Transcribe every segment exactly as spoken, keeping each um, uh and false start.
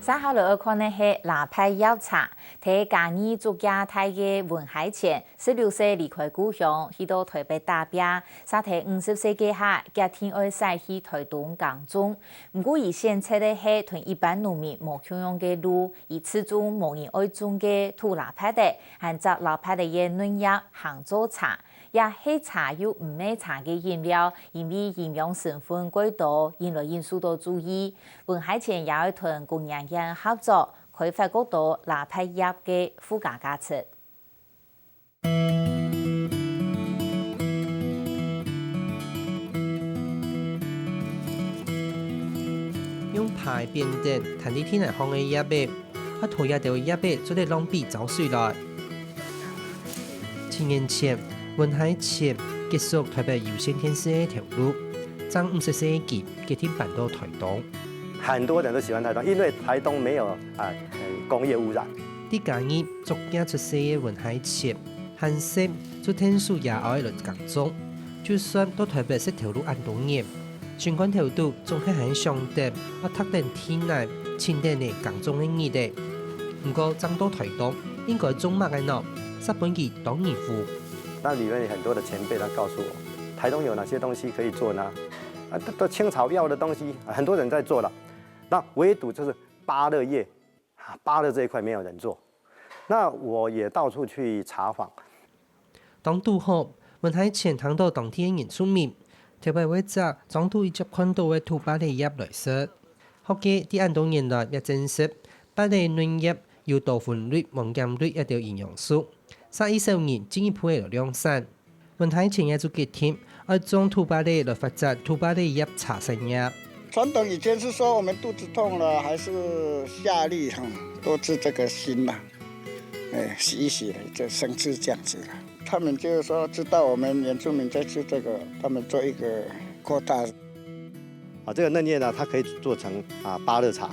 接下來愛看个係拉白葉茶，在嘉義竹崎大个文海泉，十六歲離開故鄉，去到台北打拚，煞在五十歲該下，決定愛徙去台東耕種。毋過佢選擇个係同一般農民無共樣个路，佢試種無人愛種个土拉白仔，還摘拉白仔个嫩葉烘做茶。 也係茶又毋係茶个飲料，因為營養成分過多，引來引受到注意。文海泉也愛同工研院合作，開發較多拉白葉个附加價值。用耙个扁擔，攤在地泥項个葉仔，啊，拖這兜葉仔做得浪費摷水來。 七年前，文海泉結束台北有線電視个頭路，正五十歲个佢決定搬到台東。很多人都喜歡台東，因為台東沒有啊，呃，工業污染。在嘉義竹崎出世个文海泉，還細就𢯭手爺哀來耕種，就算到台北食頭路恁多年， 心肝頭肚總係還想等，愛踏等地泥，盡等个耕種个日仔。毋過正到台東，應該種麼个呢？煞分佢當疑惑。那裡面有很多的前輩他告訴我，台東有哪些東西可以做呢？啊，都，都青草藥的東西，啊，很多人在做了。那唯獨就是芭樂葉，啊，芭樂這一塊沒有人做。那我也到處去查訪。 當堵好，文海泉聽到當地个原住民，頭擺會摘莊肚一接看到个土芭樂葉來食。學界在恁多年來也證實，芭樂嫩葉有多酚類、黃鹼類這兜營養素，煞一少人進一步个來量產。文海泉也就決定，愛種土芭樂來發展土芭樂葉茶產業。傳統以前是說我們肚子痛了，還是下痢哈，多吃這個辛啦。 哎，洗一洗，就生吃這樣子了。他們就是說知道我們原住民在吃這個，他們做一個擴大。啊，這個嫩葉呢，它可以做成，啊，芭樂茶，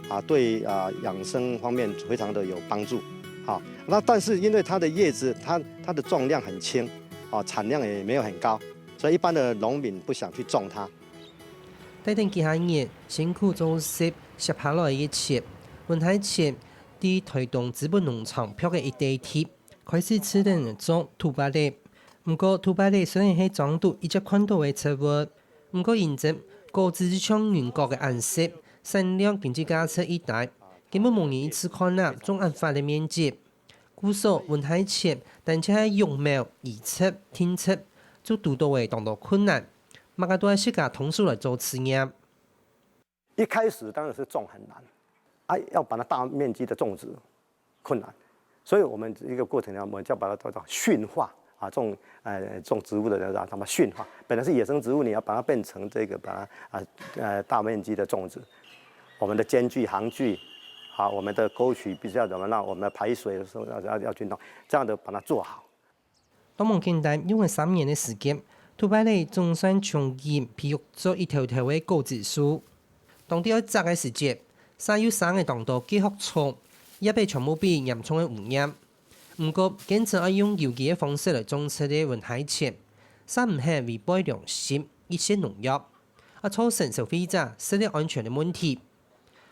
啊，對，啊，養生方面非常的有幫助。好，那但是因為它的葉子，它，它的重量很輕，啊，產量也沒有很高，所以一般的農民不想去種它。 戴等幾下年，辛苦做事，摘下來一切，文海泉在台東資本農場pluck个一垤地，開始試等種土芭樂。毋過，土芭樂雖然係莊肚一接看到个植物，毋過因為果子就像人角个恁細，產量經濟價值已低，根本無人一次看啊種恁闊个面積。 故所文海泉單淨係育苗、移植、定植，就堵到个當多困難，麼个都愛自家動手來做試驗。一開始當然是種很難，啊，要把它大面積的種植困難，所以我們一個過程呢，我們就要把它叫做馴化啊，種，呃，種植物的人啊，他們馴化。本來是野生植物，你要把它變成這個，把它，啊，呃，大面積的種植。 我們的間距、行距，好，我們的溝渠必須要怎麼讓我們的排水的時候要，要，要均衡，這樣的把它做好。當無簡單，用了三年个時間，土芭樂總算從因培育做一頭頭个果子樹。當在愛摘个時節，煞又生了當多寄宿蟲，也被全部被嚴重个污染。 毋過，堅持愛用有機个方式來種植个文海泉，煞毋肯違背良心，一息農藥，啊，造成消費者食物安全个問題。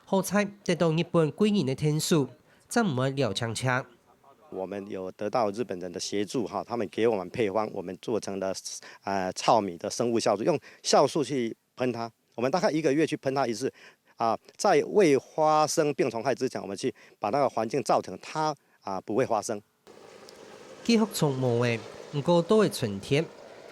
好在得到日本貴人个𢯭手，正毋會了淨淨。我們有得到日本人的協助哈，他們給我們配方，我們做成了，呃，糙米的生物酵素，用酵素去噴它。我們大概一個月去噴它一次，啊，在未發生病蟲害之前，我們去把那個環境造成它，啊，不會發生。寄宿蟲無了，毋過到了春天，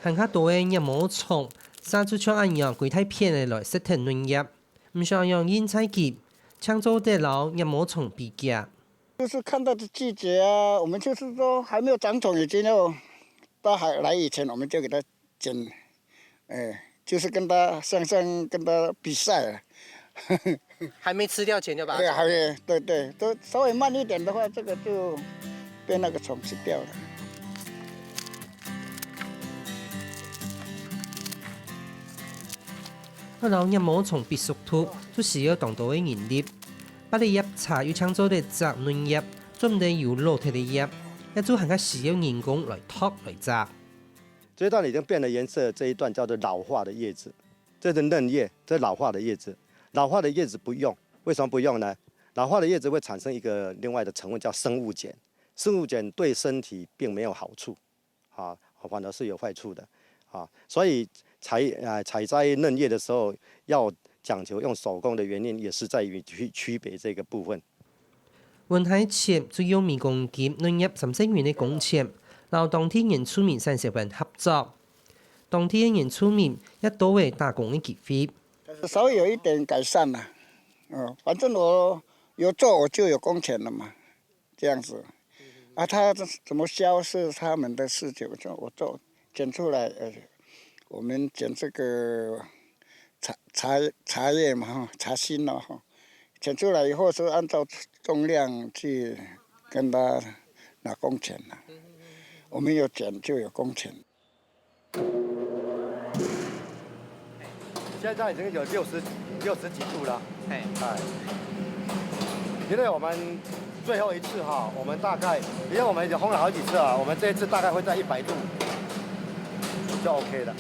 還較多个腋毛蟲，生出像恁樣歸大片个來食忒嫩葉。毋想樣因在佢，淨做得摎腋毛蟲比較。就是看它的季節啊，我們就是說還沒有長蟲，已經要，它還來以前，我們就給它剪，哎，就是跟它像，像跟它比賽了。還沒吃掉前就把它，對，還沒，對，對，都稍微慢一點的話，這個就被那個蟲吃掉了。愛摎腋毛蟲比速度，就需要當多个人力。芭樂葉茶又淨做得摘嫩葉，做毋得有老忒个葉，也就還較需要人工來托來摘。這一段已經變了顏色，這一段叫做老化的葉子，這是嫩葉，這是老化的葉子。老化的葉子不用，為什麼不用呢？老化的叶子会产生一个另外的成分叫生物碱，生物碱对身体并没有好处，啊，反而是有坏处的，啊，所以采呃采摘嫩叶的时候要讲究用手工的原因也是在于区区别这个部分。 溫溪芡就用每公斤兩葉三十元个工錢，摎當地原住民產銷班合作。當地个原住民也多了打工个機會。稍微有一点改善了，嗯，反正我有做我就有工钱了嘛，这样子。啊，他怎么销是他们的事情，我做我做剪出来，呃，我们剪这个茶茶茶叶嘛哈，茶心咯哈，剪出来以后是按照重量去跟他拿工钱了。我们有剪就有工钱。现在已经有六十几六十几度了，嘿，哎，因为我们最后一次哈，我们大概因为我们已经烘了好几次了，我们这一次大概会在一百度就 OK 了。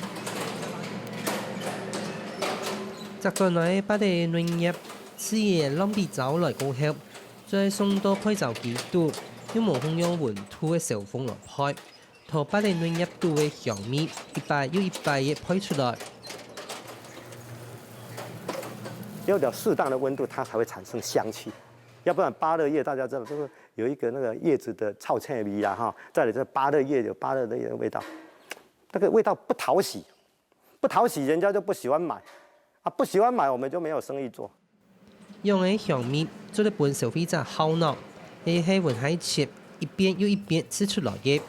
摘轉來个芭樂嫩葉，試驗落去燥來過後，再送到焙燥機肚，用無共樣溫度个燒烽來焙，同芭樂嫩葉肚个香味一擺又一擺个焙出來。要到适当的温度，它才会产生香气，要不然芭乐叶大家知道，就是有一个那个叶子的臭青味啊哈，再来这芭乐叶有芭乐的味道，那个味道不讨喜，不讨喜，人家就不喜欢买，啊，不喜欢买，我们就没有生意做。樣个香味做得分消費者好腦，這係溫溪芡一遍又一遍試出來个。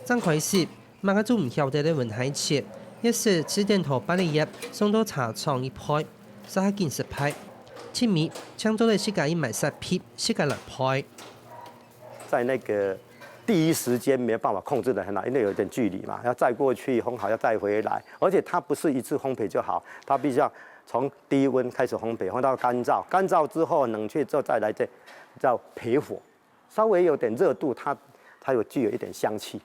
正開始，麼个都毋曉得个溫溪芡，一時試等同芭樂葉送到茶廠去焙，煞下緊失敗。盡尾，淨做得自家去買雪碧，自家來焙。在那个第一时间没有办法控制的很好，因为有一点距离嘛，要载过去烘好，要带回来，而且它不是一次烘焙就好，它必须要从低温开始烘焙，烘到干燥，干燥之后冷却之后再来再叫焙火，稍微有点热度，它它有具有一点香气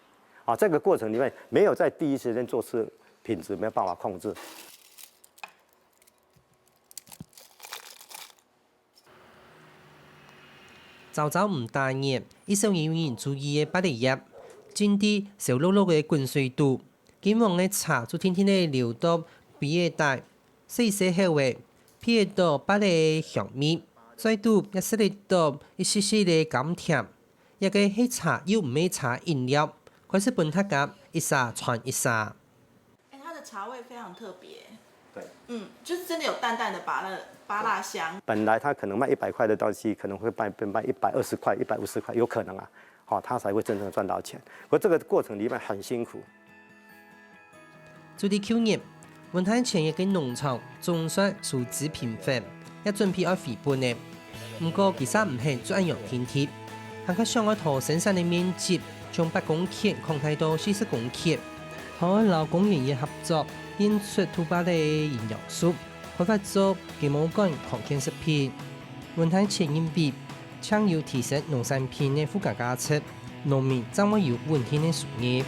啊。这个过程里面没有在第一时间做事，品质没有办法控制。 朝朝毋打眼，一手有人注意个芭樂葉，浸在燒漉漉个滾水肚，金黃个茶就定定仔流到杯仔底，洗洗好仔，鼻得到芭樂个香味，嘴肚也食得到一息息个甘甜。這个係茶又毋係茶飲料，開始分大家一儕傳一儕。 哎，它的茶味非常特别。对。嗯，就是真的有淡淡的芭乐芭辣香。本来它可能卖一百块的东西，可能会卖变卖一百二十块、一百五十块，有可能啊，好、它才会真正赚到钱。可这个过程里面很辛苦。就在舊年，溫溪芡這个農場總算收支平衡，也準備愛回本了。毋過佢煞毋肯就恁樣停停，還較想愛同生產个面積從八公頃擴大到四十公頃，同愛摎工研院合作，煉出土芭樂个營養素，開發做雞毛摜康健食品。溫溪芡認為，淨有提升農產品个附加價值，農民正會有穩定个收入。